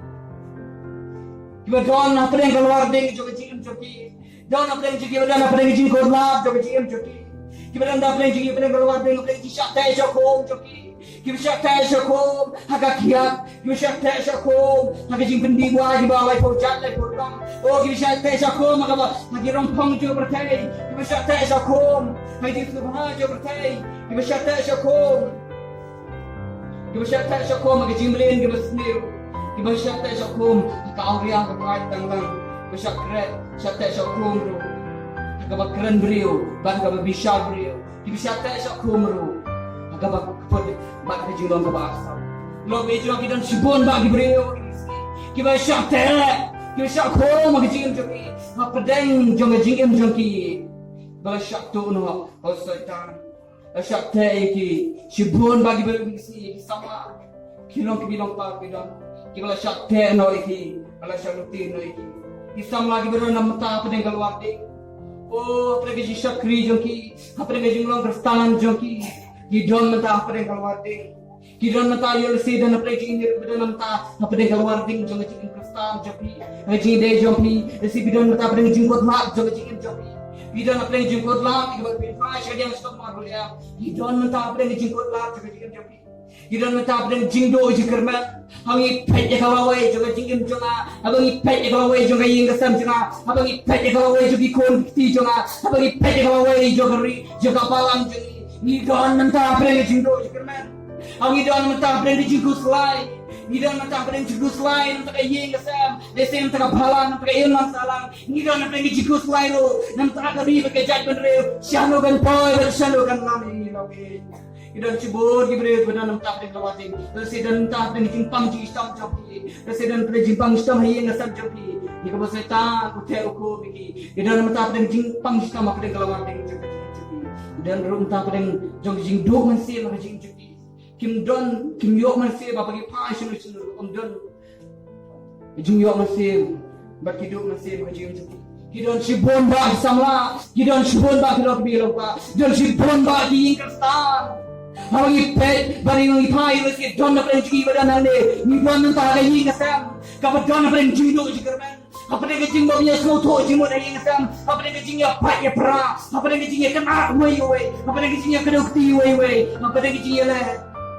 Kiba don hapdeng ka lawar ding jong ka jingim jong ki. Don hapdeng jong ki, kiba don hapdeng ka jingkut lad jong ka jingim jong ki. Kiba don hapdeng jong ki, hapdeng ka lawar ding, hapdeng ka jingshah teh shah khum jong ki. Kiba shah teh shah khum ha ka kiad, kiba shah teh shah khum ha ka jingpynbeiñ bha kiba laiphew jait laiphew rukom. O, kiba shah teh shah khum ha kaba, ha ki rongphong jong ka pyrthei. Kiba shah teh shah khum ha ka jingsngewbha jong ka pyrthei. Kiba shah teh shah khum Kiba shah teh shah khum ha ka jingmlien kaba sniew. Kiba shah teh shah khum ha ka awria kaba ai tang lang. Kiba shah kre-, shah teh shah khum ruh ha kaba kren briew bad ha kaba bishar briew. Kiba shah teh shah khum ruh ha kaba kput bad ha ka jinglong kaba arsap. Lok bad ïa jong nga, ki don shibun bah ki briew kiba shah teh, kiba shah khum ha ka jingim jong ki, hapdeng jong ka jingim jong ki ba la shah tuh noh ha u Soitan. La shah teh ïa ki. Shibun bah ki briew, ki sngi, ki samla, ki longkmie longkpa ki don, kiba la shah teh noh ïa ki, ba la shah lynti noh ïa ki. Ki samla kiba don na mynta hapdeng ka lawar ding. O, hapdeng ka jingshakri jong ki, hapdeng ka jinglong Khristan jong ki, ki don mynta hapdeng ka lawar ding. Ki don mynta, ïoh lehse don hapdeng jingim, ki don mynta hapdeng ka lawar ding jong ka jingim Khristan jong phi, ka jingim jong phi. Lehse phi don mynta hapdeng jingkut lad jong ka jingim jong phi. Phi don hapdeng jingkut lad, ki ba phi phai sha ka liang sha ka marwei. Ki don mynta hapdeng jingkut lad jong ka jingim jong phi. Ki don mynta hapdeng jingduh jingkyrmen. Haba ngi peit ïa ka lawei jong ka jingim jong nga, haba ngi peit ïa ka lawei jong ka ïing ka sem jong nga, haba ngi peit ïa ka lawei jong ki khun ki kti jong nga, haba ngi peit ïa ka lawei jong ka ri, jong ka balang jong ngi, ngi don mynta hapdeng jingduh jingkyrmen. Haba ngi don mynta hapdeng ka jingkhuslai. Ngi don mynta hapdeng jingkhuslai na bynta ka ïing ka sem, lehse na bynta ka balang, na bynta ka imlang sahlang. Ngi don hapdeng ka jingkhuslai ruh na bynta ka ri bad ka jaitbynriew. Shano kan poi bad shano kan lam ïa ngi, lok bad ïa jong nga. Ki don shibun ki briew kiba don mynta hapdeng ka lawar ding. Lehse don mynta hapdeng ka jingpang jingshitom jong ki. Lehse don hapdeng ka jingpang shitom ha ïing ha sem jong ki. Ïa kaba u Soitan u theh u khum ïa ki. Ki don mynta hapdeng ka jingpang shitom hapdeng ka lawar ding jong ki. Ki don ruh mynta hapdeng jong ka jingduh mynsiem ha ka jingim jong ki. Kim don, kim ïoh mynsiem ba ki phai shano shano ruh, ym don jingïoh mynsiem bad ki duh mynsiem ha ka jingim jong ki. Ki don shibun bah ki samla, ki don shibun bah ki longkmie longkpa, don shibun bah ki ïing Khristan. Haba ngi peit bad ngi phai, lehse don na pdeng jong ki ba don hangne, ngi don mynta ha ka ïing ka sem kaba don hapdeng jingduh jingkyrmen. Hapdeng ka jingbym ïasngewthuh jingmut ha ïing ha sem, hapdeng ka jingïapait ïapra, hapdeng ka jingïakynad uwei uwei, hapdeng ka jingïakdew kti uwei uwei, hapdeng ka jingïaleh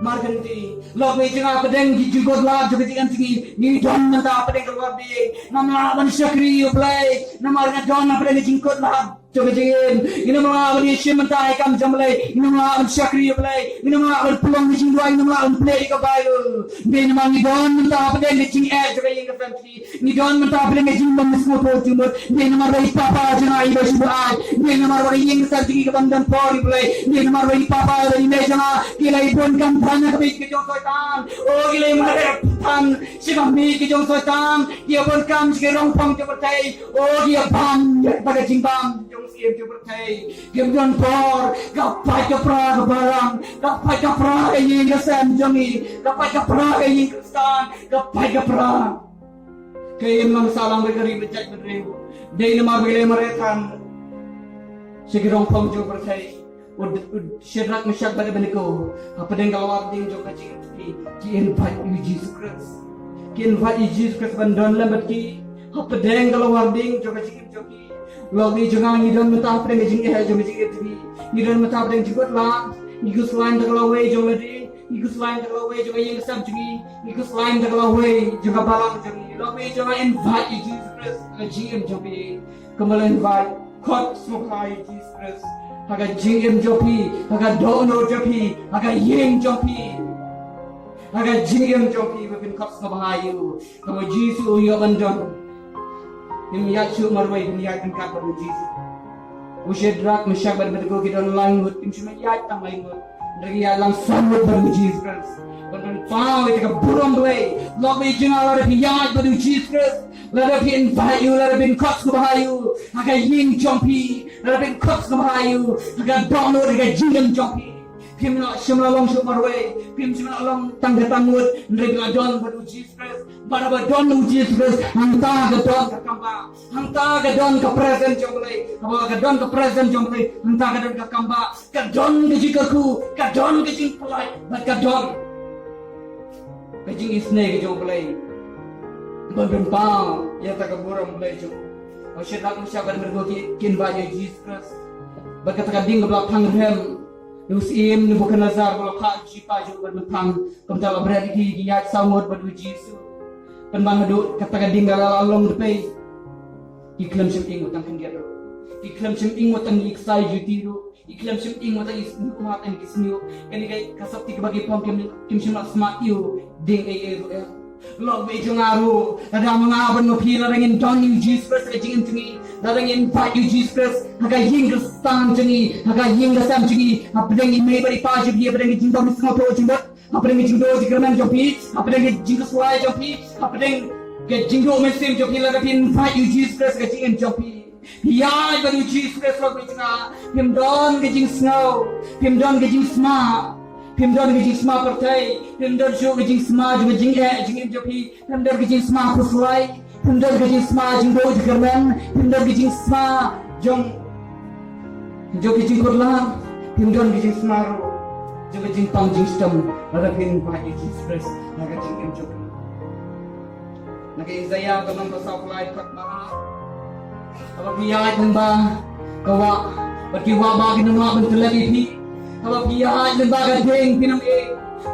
markynti. Lok, hapdeng ka jingkut lad jong ka jingim jong ngi, ngi don mynta hapdeng ka lawar ding. Ngam lah ban shakri ïa U Blei namar nga don hapdeng ka jingkut lad jong ka jingim. Ngim lah ban ïashim bynta ïa ka kam jong U Blei, ngim lah ban shakri ïa U Blei, ngim lah ban pynlong ka jingduwai, ngim lah ban plie ïa ka Baibl. Dei namar ngi don mynta hapdeng ka jingeh jong ka ïing ka sem jong ngi. Ngi don mynta hapdeng ka jingbym ïasngewthuh jingmut. Dei namar ba i papa jong nga iba shu buaid. Dei namar ba ka ïing ka sem jong ngi ka bym don por ïa U Blei. Dei namar ba i papa bad i mei jong nga ki la ïabun kam than ha ka beit ka jong Soitan. O, ki la ïamareh than sha ka miej ka jong Soitan. Ki ïabun kam sha ki rongphong jong pyrthei. O, ki ïabam ïa kata ka jingbam jong u Syiem jong pyrthei. Kim don por. Ka pait ka pra ka balang, ka pait ka pra ka ïing ka sem jong ngi, ka pait ka pra ka ïing Khristan, ka pait ka pra. Ka im lang sahlang bad ka ri bad jaitbynriew. Dei namar ba ki la ïamareh than sha ki rongphong jong pyrthei. U, u Shadrak, Meshak bad Abednego, hapdeng ka lawar ding jong ka jingim jong ki, ki invite ïa u Jisu Khrist. Ki invite ïa u Jisu Khrist ban don lem bad ki hapdeng ka lawar ding jong ka jingim jong ki. Lok, i jong nga, ngi don mynta hapdeng ka jingeh jong ka jingim jong ngi. Ngi don mynta hapdeng jingkut lad. Ngi khuslai da ka lawei jong lade. Ngi khuslai da ka lawei jong ka ïing ka sem jong ngi. Ngi khuslai da ka lawei jong ka balang jong ngi. Lok, i jong nga, invite ïa u Jisu Khrist ha ka jingim jong phi. Kumba la invite, khot sngewbha ïa u Jisu Khrist ha ka jingim jong phi, ha ka dohnud jong phi, ha ka ïing jong phi, ha ka jingim jong phi. Ba phin khot sngewbha ïa u. Kaba u Jisu u ïoh ban don. Phim ïaid shuh marwei, phim ïaid ryngkat bad u Jisu. U Shadrak, Meshak bad Abednego ki don lai ngut, kim shym ïaid tang lai ngut. Hynrei ki ïaid lang san ngut bad u Jisu Khrist. Ban pynpaw ïa ka burom Blei. Lok, i jong nga, lada phi ïaid bad u Jisu Khrist, lada phi invite ïa u, lada phin khot sngewbha ïa u ha ka ïing jong phi, lada phin khot sngewbha ïa u ha ka dohnud, ha ka jingim jong phi, phim lah, shym la long shuh marwei, phim shym la long tang khatar ngut, hynrei phi la don bad u Jisu Khrist. Bad haba don u Jisu Khrist, hangta ka don ka kambah, hangta ka don ka presence jong U Blei. Haba ka don ka presence jong U Blei, hangta ka don ka kambah, ka don ka jingkyrkhu, ka don ka jingpyllait, bad ka don ka jingisynei ka jong U Blei ban pynpaw ïa kata ka burom Blei jong u. U Shadrak, Meshak bad Abednego ki, ki invite ïa u Jisu Khrist. Bad kata ka ding kaba la thang rhem ïa u syiem Nebukhadnessar, ba la phah ïa u shipai jong u ban pynthang. Kumta la bret ïa ki, ki ïaid saw ngut bad u Jisu. Pynban haduh kata ka ding ka la long dpei, ki khlem shym ing wat tang khyndiat ruh. Ki khlem shym ing wat tang ïa ki ksai juti ruh. Ki khlem shym ing wat tang ïa ki snieh, wat tang ïa ki snieh. Kane ka, ka sopti kaba ki phong kim, kim shym la smat ïa u ding ei ei ruh em. Lok, i jong nga ruh, lada ma nga bad ma phi, lada ngin don ïa u Jisu Khrist ha ka jingim jong ngi, lada ngin invite ïa u Jisu Khrist ha ka ïing Khristan jong ngi, ha ka ïing ka sem jong ngi, hapdeng i mei bad i pa jong phi, hapdeng ka jingbym sngewthuh jingmut, hapdeng ka jingduh jingkyrmen jong phi, hapdeng ka jingkhuslai jong phi, hapdeng ka jingduh mynsiem jong phi, lada phi invite ïa u Jisu Khrist ha ka jingim jong phi. Phi ïaid bad u Jisu Khrist, lok, i jong nga, phim don ka jingsngew, phim don ka jingsma, phim don ka jingsma pyrthei, phim don shuh ka jingsma jong ka jingeh jingim jong phi, phim don ka jingsma khuslai, phim don ka jingsma jingduh jingkyrmen, phim don ka jingsma jong, jong ka jingkut lad, phim don ka jingsma ruh jong ka jingpang jingshitom, lada phi invite ïa u Jisu Khrist ha ka jingim jong phi. Na ka Isaïah ka lynnong ba sawphew lai, dkhot ba ar. Haba phi ïaid lyngba ka wah, bad ki wah bah kin ym lah ban tyllep ïa phi. Haba phi ïaid lyngba ka ding, phin ym ing,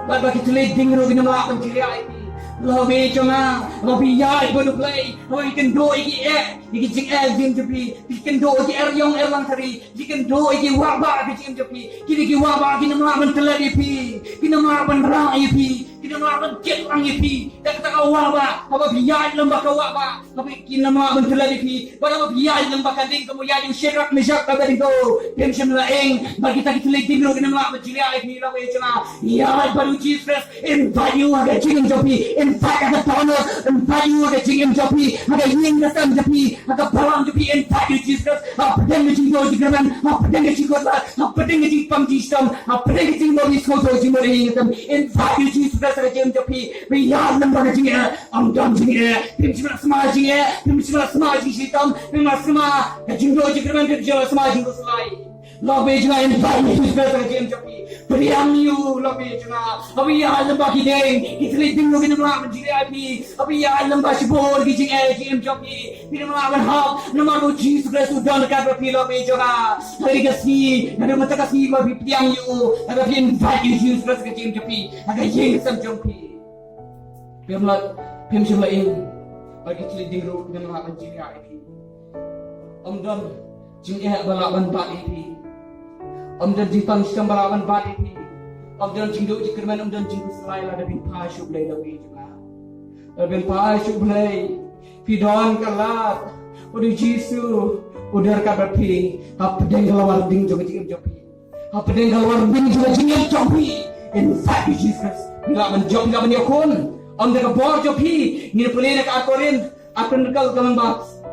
bad ba ki thylliej ding ruh kin ym lah ban jriah ïa phi. Lok, i jong nga, haba phi ïaid bad U Blei, haba phi kynduh ïa ki eh, ïa ki jingeh jong phi, phi kynduh ïa ki er ïong er langthari, phi kynduh ïa ki wah bah ha ka jingim jong phi, kine ki wah bah kin ym lah ban tyllep ïa phi, kin ym lah ban rah ïa phi, kin ym lah ban kit lang ïa phi da kata ka wah bah. Haba phi ïaid lyngba ka wah bah, haba kin ym lah ban tyllep ïa phi. Bad haba phi ïaid lyngba ka ding, kumba ïaid u Shadrak, Meshak, Abednego, phim shym la ing, bad kita ki thylliej ding ruh kin ym lah ban jriah ïa phi. Lok, i jong nga, ïaid bad u Jisu Khrist. Invite ïa u ha ka jingim jong phi. Invite ha ka dohnud. Invite ïa u ha ka jingim jong phi, ha ka ïing ka sem jong phi, ha ka balang jong phi. Invite ïa u Jisu Khrist hapdeng ka jingduh jingkyrmen, hapdeng ka jingkut lad, hapdeng ka jingpang jingshitom, hapdeng ka jingbym ïasngewthuh jingmut ha ïing ha sem. Invite ïa u Jisu Khrist ha ka jingim jong phi. Phi ïaid lyngba ka jingeh, ym don jingeh. Phim shym la sma jingeh, phim shym la sma jingshitom, phim la sma ka jingduh jingkyrmen, phim shym la sma jingkhuslai. Lok be jnga invite ïa u Jisu Khrist ha ka jingim jong phi. Pdiang ïa u lok be jnga. Haba ïa lem ba ki ding, ki thylliej ding ruh kin ym lah ban jingeh ïa phi. Haba ïa lem ba shibun ki jingeh jingim jong phi, phin ym lah ban hap. Namar u Jisu Khrist u don ryngkat bad phi lok be jnga. Ha ka sngi, naduh mynta ka sngi ba phi pdiang ïa u, ha ka phi invite ïa u Jisu Khrist ha ka jingim jong phi, ha ka ïing ka sem jong phi. Phim lah, phim shym lah ïeng. Ba ki thylliej ding ruh kin ym lah ban jingeh ïa phi. Ym don jingeh ba lah ban bat ïa phi. Ym don jingpang shitom ba lah ban bat ïa phi. Ym don jingduh jingkyrmen, ym don jingkhuslai lada phi phai sha U Blei lok be jnga. Lada phi phai sha U Blei, phi don ka lad. U Jisu u don ryngkat bad phi hapdeng ka lawar ding jong ka jingim jong phi. Hapdeng ka lawar ding jong ka jingim jong phi. Invite ïa u Jisu Khrist. Phi lah ban jop, phi lah ban ïakhun. Ym da ka bor jong phi. Ngin pule na ka Ar Korinth, Ar Korinth ka lynnong ba,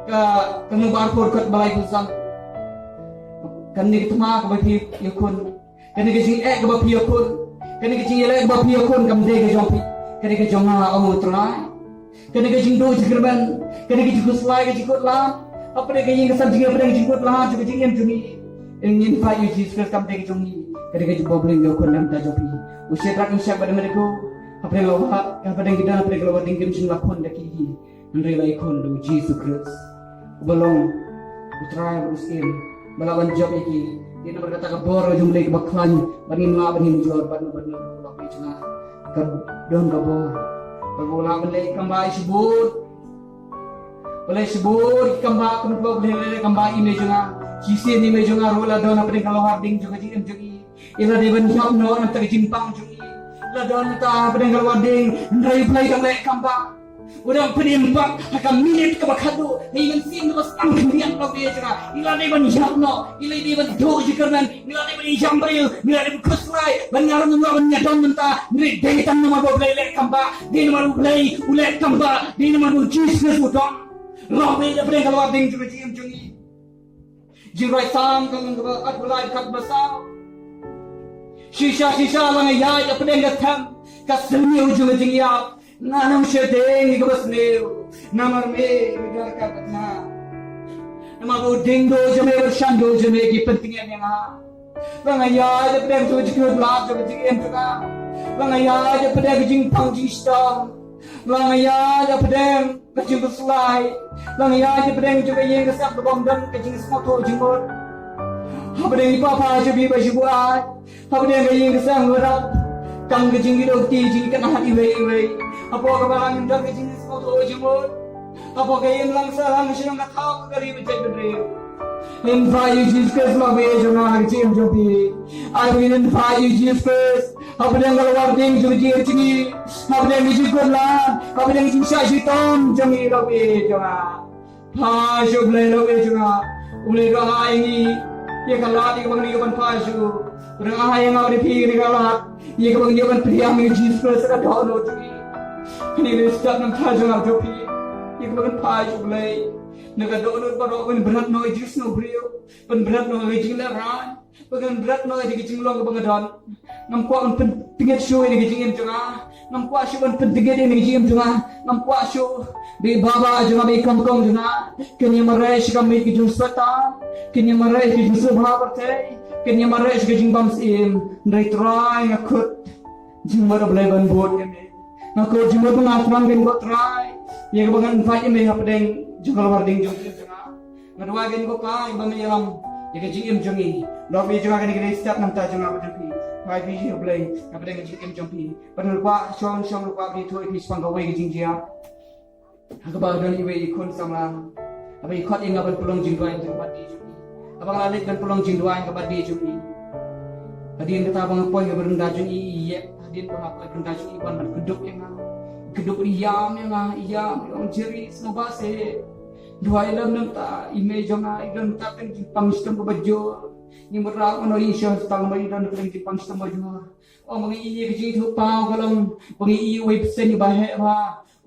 ka, ka lynnong ba arphew, dkhot ba laiphew san. Kane ka thma kaba phi ïakhun, kane ka jingeh kaba phi ïakhun, kane ka jingïaleh kaba phi ïakhun, kam dei ka jong phi. Ka dei ka jong nga, ong U Trai. Kane ka jingduh jingkyrmen, kane ka jingkhuslai, ka jingkut lad. Hapdeng ka ïing ka sem jong ngi, hapdeng ka jingkut lad jong ka jingim jong ngi, ngin invite ïa u Jisu Khrist, kam dei ka jong ngi. Ka dei ka jong U Blei, ïakhun na ka bynta jong phi. U Shadrach, u Meshach bad u Abednego, hapdeng la wah, hapdeng ki don hapdeng ka lawar ding, kim shym la khun da ki hi. Hynrei la ïakhun da u Jisu Khrist, uba long U Trai bad U Syiem, ba lah ban jop ïa ki. Dei namar kata ka bor ka jong U Blei kaba khlaiñ, ba ngin lah ban im jur bad u, bad u, bad u, bad u, bad u, ka don ka bor. Ba u lah ban leh kam ba i shibun. Ba leh shibun kam ba, kum u Blei leh kam ba i mei jong nga. Shisien i mei jong nga ruh la don hapdeng ka lawar ding jong ka jingim jong i. I la dei ban ïap noh na ka bynta ka jingpang jong i. La don na ka bynta ka lawar ding, hynrei U Blei u dang leh kam ba. U dang pynim pat ha ka minit kaba khatduh, ha ka mynsiem kaba sdang khyndiat lok be jong nga. I la dei ban ïap noh, i la dei ban duh jingkyrmen, i la dei ban ïam briew, i la dei ban khuslai, ban ngar, ban ngar, ban ïadon mynta, hynrei dei tang namar ba U Blei u leh kam ba, dei namar U Blei u leh kam ba, dei namar U Jisu Khrist u don. Lok be ha ka bynta ka lawar ding jong ka jingim jong i. Jingrwai Salm ka lynnong kaba arphew lai, dkhot ba saw. Shisha, shisha la nga ïaid hapdeng ka them ka sniew jong ka jingïap, ngan ym sheptieng ïa kaba sniew, namar me, me don ryngkat bad nga. Namar ba u dieng duh jong me bad u shan duh jong me ki pyntngen ïa nga. La nga ïaid hapdeng ka jingkut lad jong ka jingim jong nga. La nga ïaid hapdeng ka jingpang jingshitom. La nga ïaid hapdeng ka jingkhuslai. La nga ïaid hapdeng jong ka ïing ka sem kaba ym don ka jingsngewthuh jingmut. Hapdeng i papa jong phi ba shyrkhei. Hapdeng ka ïing ka sem kaba rap. Tang ka jingïaid ki jingkynad iwei iwei. Hapoh ka balang ym don ka jingsngewthuh jingmut. Hapoh ka imlang sahlang shnong ka thaw ka ri ba jait bynriew. Invite ïa u Jisu Khrist lok be jong nga ha ka jingim jong phi. I will invite you, Jesus Christ. Hapdeng ka lawar ding jong ka jingim jong ngi, hapdeng ka jingkut lad, hapdeng ka jingshah shitom jong ngi lok be jong nga. Phai sha U Blei lok be jong nga. U Blei u dang ai ïa ngi ïa ka lad ïa kaba ngi ïoh ban phai sha u. U dang ai ïa nga bad ïa phi ïa ka lad ïa kaba ngi ïoh ban pdiang ïa u Jisu Khrist ha ka dohnud jong ngi. Kane ka dei ka step nangta jong nga bad jong phi ïa kaba ngi phai sha U Blei. Na ka dohnud baroh ban bret noh ïa ka jingsngew briew, ban bret noh ïa ka jinglehrain, ba ngan bret noh ïa ka jinglong kaba nga don. Ngam kwah ban pyntngit shuh ïa ka jingim jong nga. Ngam kwah shuh ban pyntngit ïa ka jingim jong nga. Ngam kwah shuh ba i baba jong nga, ba i kong kong jong nga kin ïa mareh sha ka miej ka jong u Soitan, kin ïa mareh sha ka jingsngewbha pyrthei, kin ïa mareh sha ka jingbymsyiem. Hynrei Trai, nga khot jingmut U Blei ban bud ïa me. Nga khot jingmut ba nga thrang ïa me, ko Trai, ïa kaba ngan invite ïa me hapdeng jong ka lawar ding jong ka jingim jong nga. Nga duwai, ko Kpa, ba men ïalam ïa ka jingim jong ngi. Lok be jong nga, kane ka dei ka step nangta jong nga bad jong phi. Phai phi sha U Blei hapdeng ka jingim jong phi. Bad nga kwah shong shong, nga kwah ban ïathuh ïa phi shaphang kawei ka jingjia. Ha kaba don iwei i khun samla, haba i khot ïa nga ban pynlong jingduwai ha ka birthday jong i. Haba nga la leit ban pynlong jingduwai ha ka birthday jong i, hadien kata ba nga poi ha ka veranda jong i, i ïeh. Hadien ba nga poi ha ka veranda jong i, i wan ban kdup ïa nga. Kdup, i ïam ïa nga, i ïam, i ong, Jerry, sngewbha seh. Duwai lem nangta, i mei jong nga i don nangta, tang jingpang shitom kaba jur. Ngi mut ra ngan ïoh i sha tang ba i don nangta, tang jingpang shitom ba jur. Ong ba ngi ïohi ïa ka jingithuhpaw ka long ba ngi ïohi uwei u bseiñ uba heh bha,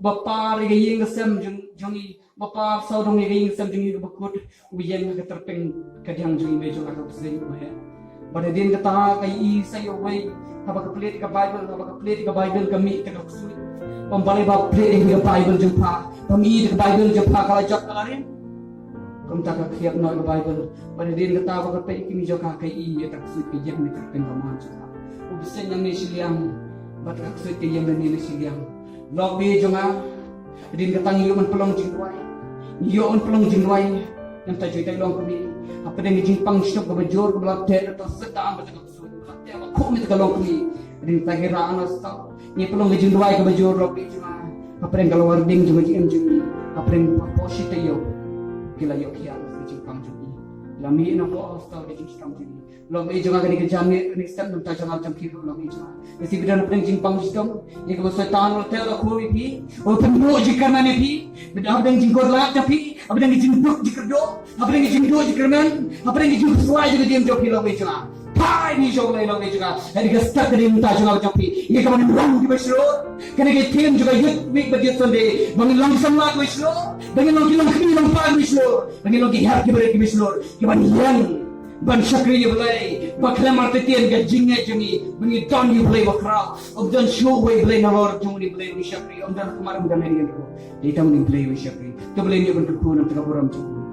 uba par ïa ka ïing ka sem jong, jong ngi, uba par sawdong ïa ka ïing ka sem jong ngi kaba kut, u ïeng ha ka tyrpeng ka diang jong i mei jong nga, ka bseiñ uba heh. Bad hadien kata ka ïohi sa ïa uwei, haba ka plied ïa ka Baibl, haba ka plied ïa ka Baibl ka mih da ka ksuid. Ong balei ba plied ïa ka Baibl jong pha? Ka mih da ka Baibl jong pha, ka la jot ka la rim. Ka Mynta ka khriat noh ïa ka Baibl. Bad hadien kata ba ka peit ïa ka kmie jong ka, ka i ïa ka ksuid ka ïem ne ka kyrteng ka mon jong ka. U bseiñ nangne shiliang bad ka ksuid ka ïem nangne shiliang. Lok baieit jong nga, hadien kata ngi ïoh ban pynlong jingduwai. Ngi ïoh ban pynlong jingduwai. Namar ta jong i, ta i long kmie, hapdeng ka jingpang shitom kaba jur kaba la teh na ka Soitan bad ka ksuid, ka la teh bakhuid ïa ka long kmie. Hadien kata ngi rah na Soitan, ngi pynlong ka jingduwai kaba jur, lok baieit jong nga. Hapdeng ka lawar ding jong ka jingim jong ngi, hapdeng ka por shi taïew, ki la ïoh khiah ka jingpang jong ngi. La mih na ka Soitan ka jingshitom jong ngi. Lok baieit jong nga, kane ka janmiet, kane ka step, namar ta jong nga jong phi ruh, lok baieit jong nga. Ka shu phi don hapdeng jingpang shitom, ïa kaba Soitan u la teh bakhuid ïa phi, u la pynduh jingkyrmen ïa phi, bad hapdeng jingkut lad jong phi, hapdeng ka jingduk jingkyrduh, hapdeng ka jingduk jingkyrmen, hapdeng ka jingpyrshah jong ka jingim jong phi, lok baieit jong nga. Phai beit sha U Blei, lok baieit jong nga. Kane ka step, kane ka bynta jong nga bad jong phi, ïa kaba ngin long kiba shlur. Kane ka theme jong ka Youth Week bad Youth Sunday, ba ngin long ki samla kiba shlur, ba ngin long ki longkmie longpa kiba shlur, ba ngin long ki hep kiba rit kiba shlur, kiban ïeng ban shakri ïa U Blei, ba khlem artatien ka jingngeit jong ngi, ba ngi don ïa U Blei bakhraw. Ym don shuh uwei U Blei nalor jong une U Blei ba ngi shakri, ym don kumne, ym don hadien ruh. Dei tang une U Blei ba ngi shakri. To Blei un ïa ban kyrkhu na ka bynta ka burom jong U.